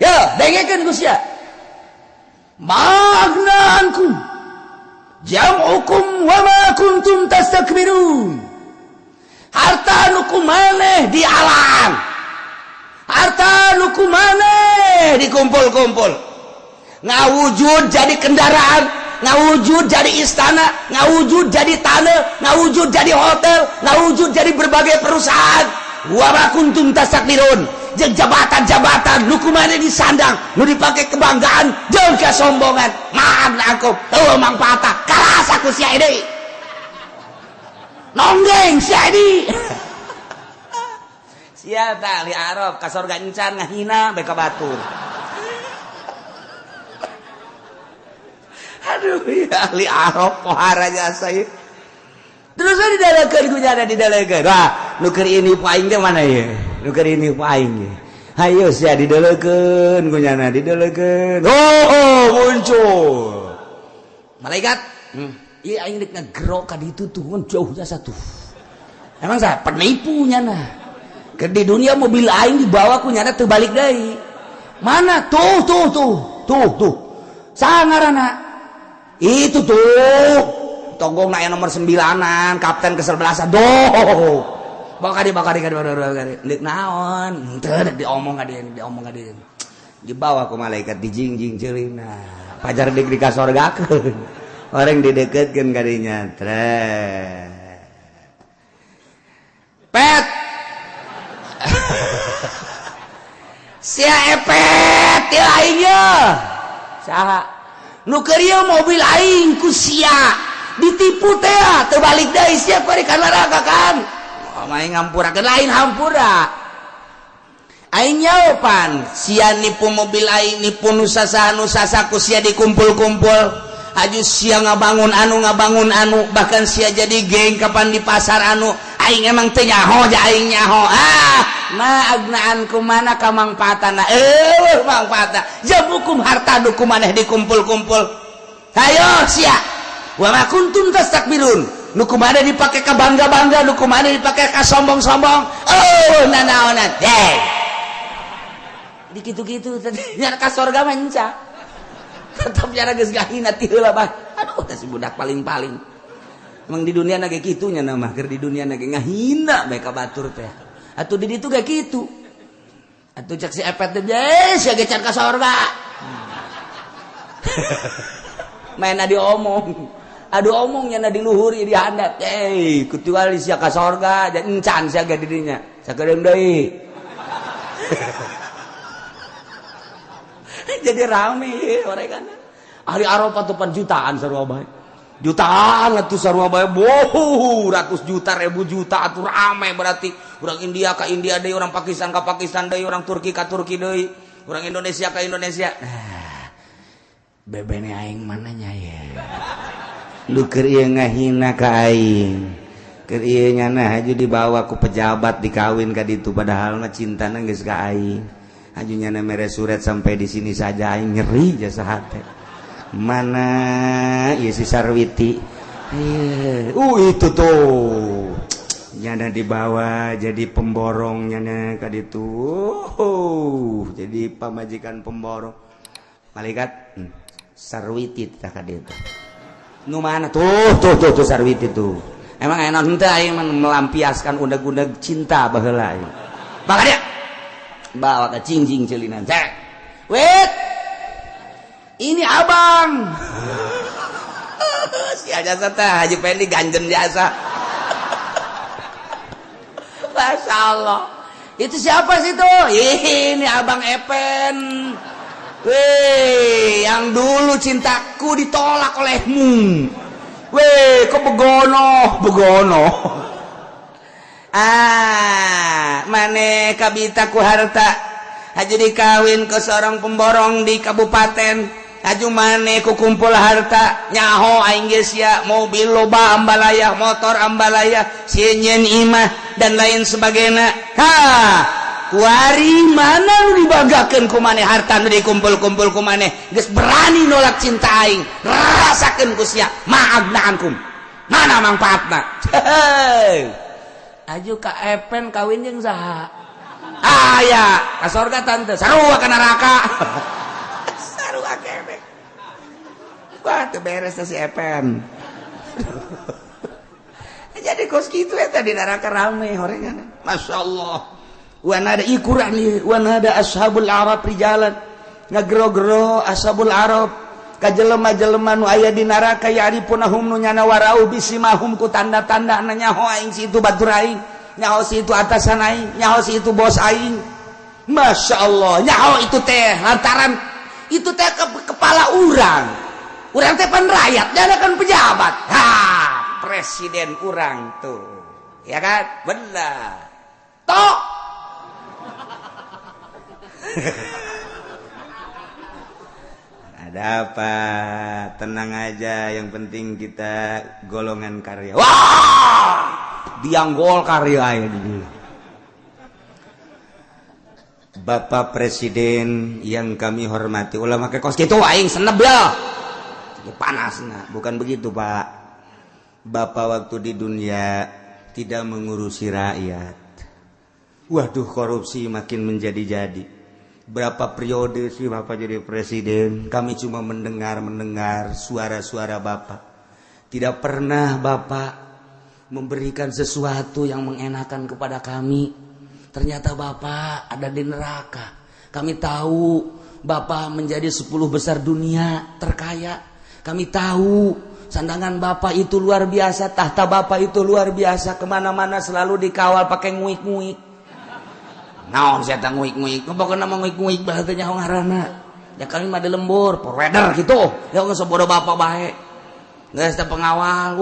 Yo, dengekeun ku sia. Ma agna ankum jam'ukum wa ma kuntum tastakbirun. Harta nu ku maneh di alam, harta nu ku maneh dikumpul-kumpul, ngawujud jadi kendaraan, ngawujud jadi istana, ngawujud jadi tanah, ngawujud jadi hotel, ngawujud jadi berbagai perusahaan. Wa ma kuntum tastakbirun, jeung jabatan-jabatan nu ku maneh disandang, nu dipake kebanggaan jeung kesombongan. Ma agna ankum teu mangfaatna, karasa ku sia deui, nonggeng sia deui. Sia tah ahli Arab ka sorga encan ngahina bae ka batur. Aduh, ya ahli Arab pohara jasa ieu. Terus didalekeun ku nyana didalekeun. Wah, nu keur ini ku aing teh mana ye? Nu keur ini ku aing ye. Hayo sia didalekeun ku nyana didalekeun. Oh, muncul. Malaikat. Ieu aing rek ngagero ka ditu tuh kan jauh jasa tuh. Emang saya penipu nyana. Ke di dunia mobil aing dibawa ku nyana teu balik deui. Mana? Tuh tuh tuh. Tuh tuh. Saha ngaranna? Itu tuh. Tonggong na nomor 9-an, kapten kesebelasan. Doh. Bawa kadi, bawa kadi, bawa kadi. Deuk naon? Henteu dek diomong ka dieu, diomong ka dieu. Dibawa ku malaikat dijingjing ceulina. Pajar dik dikasorgakeun. Orang dideketkeun ka dinya. Tret. Pet. Sia epet ieu aing ye. Saha? Nu keur ieu mobil aing ku sia. Ditipu teh teu balik deui sia bari ka neraka kan. Oh, aing ngampurakeun lain hampura. Aing nyaopan sia nipu mobil aing, nipu nu sasaha nu sasa ku sia dikumpul-kumpul. Aju sia ngabangun anu bahkan sia jadi geng kapan di pasar anu aing emang teu nyaho ja aing nyaho. Ah, ma agna ankum mana kamangfaatana? Eueuh mangfaatna. Jam'ukum harta nu ku maneh dikumpul-kumpul. Hayo sia. Wa ma kuntum tastakbirun. Nu ku maneh dipake ka bangga-bangga, nu ku maneh dipake ka sombong-sombong. Oh, nanaonan. Hey. Di kitu-kitu teh nya ka sorga mah enca. Tetep nyana geus gahina ti heula bah. Aduh, teh si budak paling-paling. Emang di dunia na ge kitu nya mah, keur di dunia na ge ngahina bae ka batur teh. Atuh di ditu ge kitu. Atuh cek si epet teh, sia ge can ka sorga. Maena diomong. Aduh omongnya na diluhuri di handap. Eh, kecuali sia ka sorga, jadi encan sia ge di dinya. Sakedeung deui. Jadi rame mereka. Ahli Arafah tuh pan jutaan sarua bae. Jutaan atuh sarua bae. Boh, ratus juta, ribu juta atuh rame berarti. Orang India ka India deui, orang Pakistan ka Pakistan deui, orang Turki ka Turki deui, orang Indonesia ka Indonesia. Nah, bebene aing mananya ya? Lu keur ieu ngahina ka aing. Keur ieu nyana haju dibawa ku pejabat, dikawin ka ditu, padahal mah cintana geus ka aing. Haju nyana mere surat, "Sampai di sini saja." Aing nyeri jasa hate. Mana ieu si Sarwiti? Itu tuh nyana dibawa jadi pemborong, nyana ka ditu jadi pamajikan pemborong. Malaikat, Sarwiti tah ka ditu. Nu mana? Tuh, tuh, tuh, tuh Sarwiti tuh. Emang enak henteu aing melampiaskan undang-undang cinta baheula aing. Bawa dia, bawa ke cingjing celinan cek. Wait, ini abang si jasa teh Haji Pendi ganjen jasa. Masya Allah. Itu siapa sih tuh? Ini Abang Epen. Weh, yang dulu cintaku ditolak olehmu. Weh, kok begono, begono. Ah, mane kabita ku harta. Haji dikawin ke seorang pemborong di kabupaten. Haju mane ku kumpul harta, nyaho aing geus ya, mobil loba ambalaya, motor ambalaya, sieun imah dan lain sebagainya. Ha, kuari mana nu dibanggakeun ku maneh? Harta nu dikumpul-kumpul ku maneh geus berani nolak cinta aing, rasakeun ku sia. Ma aghna ankum, mana manfaatna? Aju ka Epen kawin jeung saha? Aya ka sorga tante, sarua ka neraka, sarua keneh. Wah, teu beres si Epen. Jadi kos kitu eta di neraka rame horengan. Masya Allah. Wanada ikuran wanada ashabul a'raf rijalan, ngagero-gero ashabul a'raf ka jelema-jelema nu aya di neraka, ya'rifunahum, nu nyana warau, bisimahum, ku tanda-tanda, nyaho aing si itu batur aing, nyaho si itu atasan aing, nyaho si itu bos aing. Masya Allah, nyaho itu teh lantaran itu teh ke kepala urang. Urang teh pan rakyat, dia kan pejabat. Ha, presiden urang tuh, ya kan? Benar toh? Ada apa? Tenang aja, yang penting kita golongan karya. Wah, diang Golkar ya ini. Bapak Presiden yang kami hormati, ulama ke kos gitu aing seneb ya. Panas nah, bukan begitu, Pak. Bapak waktu di dunia tidak mengurusi rakyat. Waduh, korupsi makin menjadi-jadi. Berapa periode sih Bapak jadi presiden, kami cuma mendengar-mendengar suara-suara Bapak. Tidak pernah Bapak memberikan sesuatu yang mengenakan kepada kami. Ternyata Bapak ada di neraka. Kami tahu Bapak menjadi 10 besar dunia terkaya. Kami tahu sandangan Bapak itu luar biasa, tahta Bapak itu luar biasa, kemana-mana selalu dikawal pakai nguik-nguik. Naon saya nguik-nguik? Pokoknya nama nguik-nguik bahasa nyaho ngaranna. Ya kami mah di lembur, provider gitu. Ya geus bodoh bapak bae. Geus teh pengawal.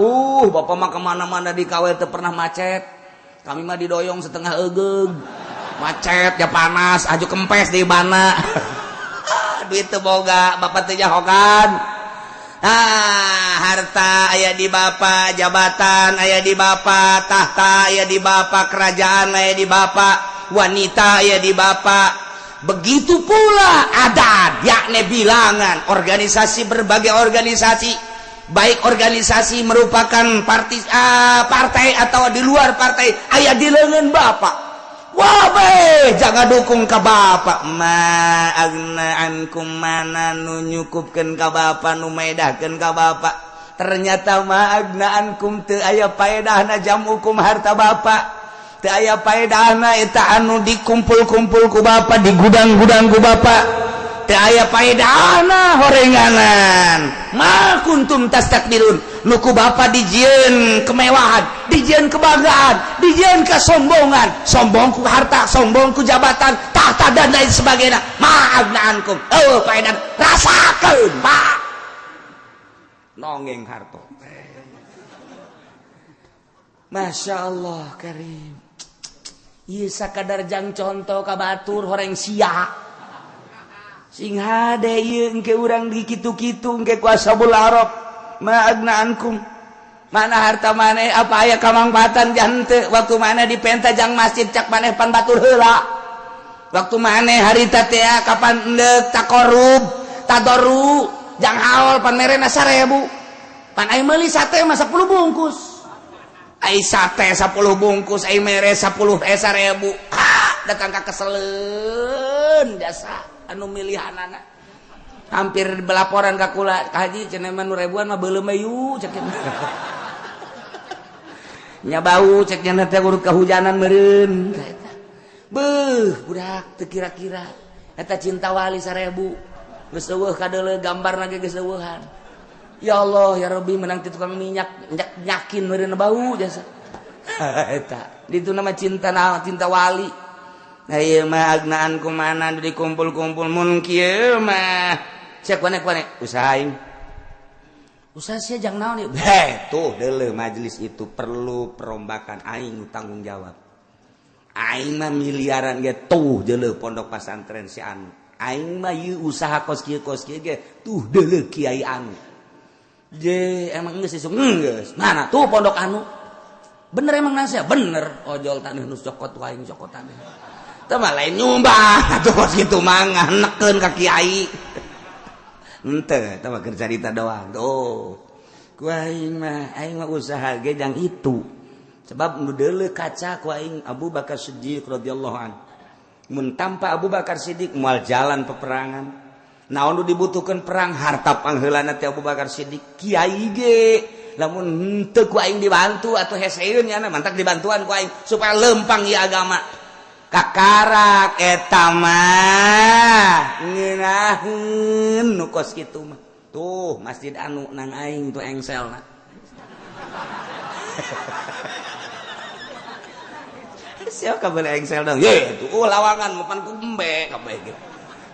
Bapak mah kemana-mana dikawal, teu pernah macet. Kami mah didoyong setengah egeug. Macet ya panas, aju kempes di bana. Duit teu boga, bapak teu nyahokan. Ah, harta aya di bapak, jabatan aya di bapak, tahta aya di bapak, kerajaan aya di bapak, wanita aya di bapak. Begitu pula adat, yakni bilangan organisasi, berbagai organisasi, baik organisasi merupakan partai, partai atau di luar partai, aya di lengan bapak. Wah, jangan dukung ke bapak. Ma aghna ankum, mana nu nyukupkeun ka bapak, nu maedahkeun ka bapak? Ternyata ma aghna ankum, teu aya paedahna jam'ukum, harta bapak teu aya paedahna eta anu dikumpul-kumpul ku bapak, di gudang-gudang ku bapak, teu aya paedahna horenganan. Ma kuntum tastakbirun, nu ku bapak dijieun kemewahan, dijieun kebanggaan, dijieun kesombongan, sombong ku harta, sombong ku jabatan, tahta, dan lain sebagainya. Ma aghna ankum, oh paedan rasakeun, Pak. Nongeng harto. Masya Allah karim. Ieu sakadar jang contoh ka batur horeng sia. Sing hade ieu engke urang di kitu-kitu engke ku ashabul a'raf. Ma aghna ankum. Mana harta maneh, apa aya kamangfaatan jante? Waktu maneh dipenta jang masjid, cak maneh pan batur heula. Waktu maneh harita teh kapan endek takorub tadoru jang haul, pan merena 1000, pan aing meuli sate mah 10 bungkus. Ai sate 10 bungkus ai mere 10 eh 1000. Ah, datang ka keseleun jasa anu milihanana, hampir belaporan ka kula, "Ka haji, cenah mah nu ribuan mah beuleum yu," cek nya, "bau," cek nya teh, "urut kehujanan meureun." Beuh, budak teu kira-kira eta cinta wali 1000 geus eueuh kadeuleu, gambarna ge geus eueuhan. Ya Allah ya Rabbi, menang ti tukang minyak nyakin meureun bau jasa eta. Itu nama cinta, nama cinta wali. Nah, ieu mah agnaan kumana dikumpul-kumpul mun kieu mah? Cek kone-kone usaha aing, usaha sia jang naon ieu? Heh, tuh deuleu, majelis itu perlu perombakan, aing tanggung jawab. Aing mah miliaran ge, tuh deuleu pondok pesantren si anu. Aing mah ieu usaha kos kieu kos kieu ge, tuh deuleu kiai anu. Je, emang geus isuk geus mana tuh pondok anu? Bener emang nasihat bener, ojol taneuh nu cokot wae, cokot taneuh teh mah lain nyumbang atuh kos kitu mah, neken ka kiai henteu, teh mah keur carita doang. Tuh ku aing mah, aing mah usaha ge jang itu, sebab nu deuleu kaca ku aing Abu Bakar Siddiq radhiyallahu anhu. Mun tanpa Abu Bakar Siddiq moal jalan peperangan. Naon nu dibutuhkan perang? Harta. Pangheulana teh Abu Bakar Siddiq. Kiai ge lamun henteu ku aing dibantu atau heseun nya, mantak dibantuan ku aing supaya lempang ieu agama. Kakarak eta mah ngeunaheun nu kos kitu mah. Tuh masjid anu nang aing tuh engselna. Siapa kabeh engsel dong ye tuh, oh, lawangan mapan ku embe kabeh gitu.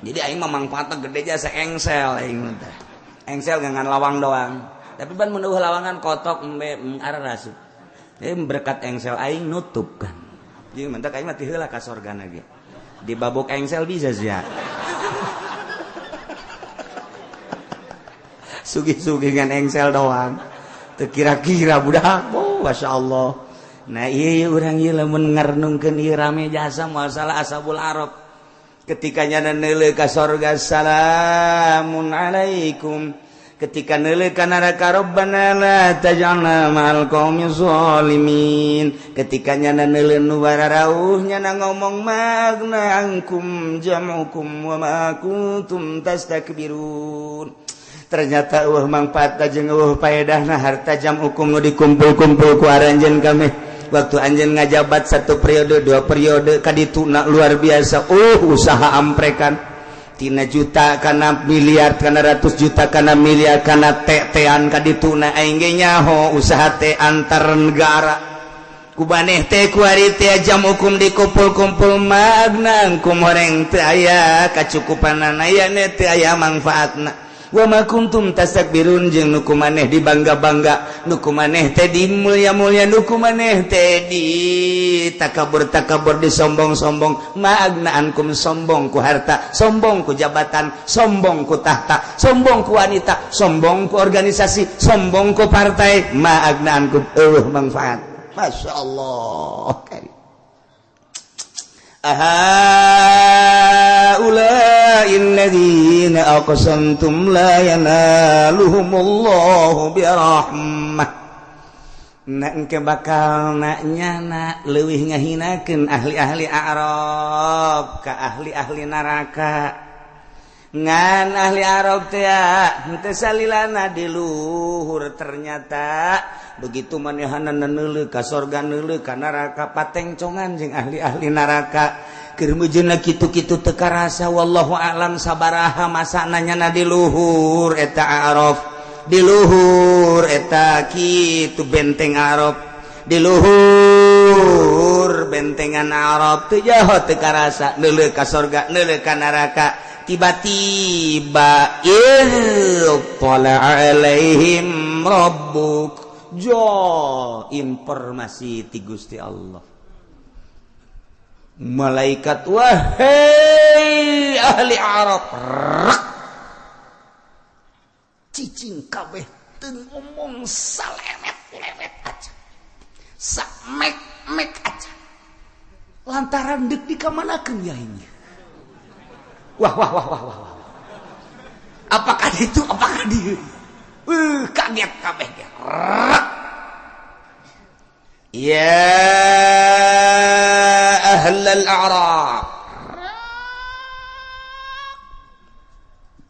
Jadi aing mah mangfaatna gede jasa engsel aing mah teh. Engsel ngan lawang doang, tapi ban mun lawangan kotok, embe arah rasup. Jadi berkat engsel aing nutup kan. Jadi mentak aing mah ti heula ka sorgana ge dibabok engsel bisa sih ya. Sugih-sugih ngan engsel doang teu kira-kira budak. Oh, Masya Allah. Nah, iya, urang ieu lamun ngarenungkeun ieu rame jasa masalah ashabul arab. Ketika nyana neuleuh ka sorga, salamun alaikum. Ketika neuleuh ka neraka, rabbana la taj'alna ma'al qaumi zalimin. Ketika nyana neuleuh nu bararauh, nyana ngomong ma aghna ankum jam'ukum wa ma kuntum tastakbirun. Ternyata eueuh mangfaat jeung eueuh paedahna harta jam'ukum nu dikumpul-kumpul ku aranjeun kami waktu anjeun ngajabat satu periode, dua periode kadituna. Luar biasa, oh, usaha amprekan tina juta kana miliar, kana ratus juta kana miliar, kana tetean kadituna. Aing ge nyaho usaha teh antar negara ku maneh teh kuari teh jam'ukum dikumpul-kumpul ma aghna ankum, horeng teu aya kacukupanana aya teu aya manfaatna. Wa ma kuntum tastakbirun, jeung nu ku maneh dibangga-bangga, nu ku maneh teh di mulia-mulia, nu ku maneh teh di takabur-takabur, disombong-sombong. Ma aghna ankum, sombong ku harta, sombong ku jabatan, sombong ku tahta, sombong ku wanita, sombong ku organisasi, sombong ku partai. Ma aghna ankum, eueuh manfaat. Masya Allah. Ahaulai alladzina aqsamtum la yanaluhumullahu birahmah. Nak engke bakal nak nyana leuwih ngahinakeun ahli-ahli A'raf ka ahli-ahli neraka. Ngan ahli Arab teh henteu salilana di luhur. Ternyata begitu manehana neuleuh ka sorga, neuleuh ka neraka, patengcongan jeung ahli-ahli neraka. Keur meujeuhna kitu-kitu teu karasa. Wallahu a'lam sabaraha masana nyana di luhur eta Araf, di luhur eta kitu benteng Arab, di luhur bentengan Arab teu jaho, teu karasa neuleuh ka sorga, neuleuh ka neraka. Tiba-tiba ittala alaihim rabbuk, jo informasi ti Gusti Allah, malaikat, "Wahai ahli Arab." Rak cicing kabeh, teu ngomong salemet. Sakulewet aja, samek-mek aja. Lantaran dek dikamanakeun ya ini. Wah wah wah wah wah wah. Apakah itu, apakah dia? Kaget kabeh. Ya ahlal a'raf.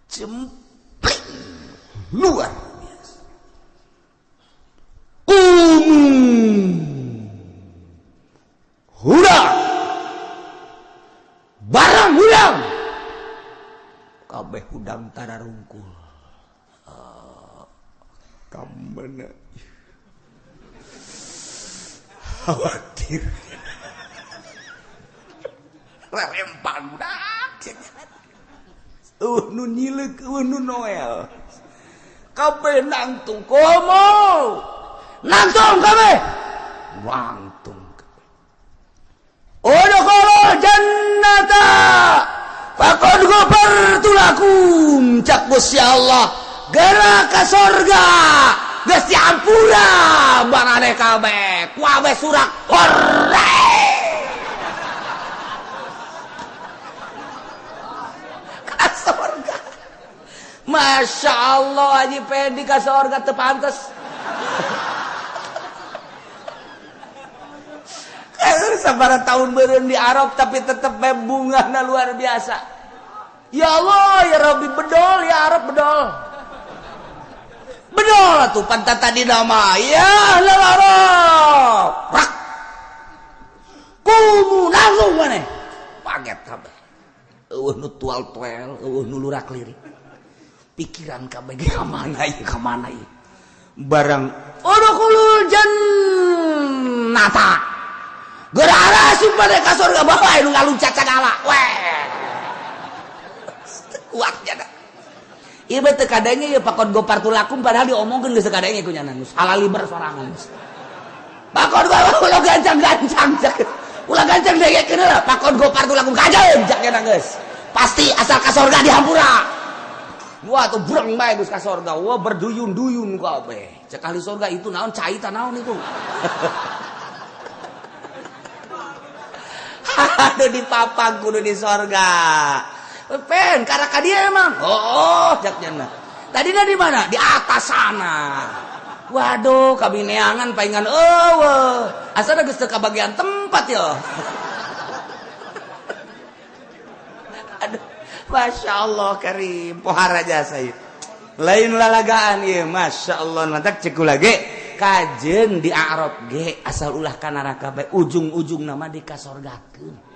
Cempling luar biasa. Hurang barang hurang kabeh hudang tararungkul. Kamana khawatir rerempang budak nu nyileuk nu Noel kabeh nangtung komo nangtung kabeh wangtung kabeh. Udkhulul jannata faqad ghafartu lakum, cak Gusti Allah geura ka sorga geus diampura barane kabeh kuabeh surak hore ka sorga. Masya Allah Haji Pendi ka sorga teu pantes. Sabaraha tahun beureum di Arab tapi tetep bae bungahna luar biasa. Ya Allah ya Rabbi, bedol ya Arab, bedol. Bedol atuh pantat tadi nama ya ahlal Arab. Rak. Kumu langsung maneh. Paget kabeh. Eueuh nu tual-tuel, eueuh nu lurak lirik. Pikiran kabeh ge ka mana ieu, ka mana ieu. Barang udkhulul jannata. Geura arasuk pada ka surga bapak nu ngaluncat sagala. Weh. Kuat jada. Ieu mah teu kadenge ieu pakon gopar tulakum padahal diomongkeun geus kadenge ku nyana geus halaliber sorangan. Pakon gopar ulah gancang-gancang cak. Ulah gancang dengekeun heula pakon gopar tulakum kajeun cak nyana geus. Pasti asal ka surga dihampura. Wah tuh breng bae geus ka surga. Wah berduyun-duyun kabeh. Cek ahli surga itu naon cai ta naon itu. Aduh dipapang kudu di sorga. Pen karena dia emang. Oh, jak jana. Tadinya di mana? Di atas sana. Waduh, kami neangan paingan eueuh. Asal geus teu kabagian tempat ya. Aduh, Masya Allah karim pohara jasa ieu. Lain lalagaan ieu, Masya Allah mantak cek kula ge kajen di Arab ge asal ulah ka neraka bae ujung-ujung nama di kasorgakeun.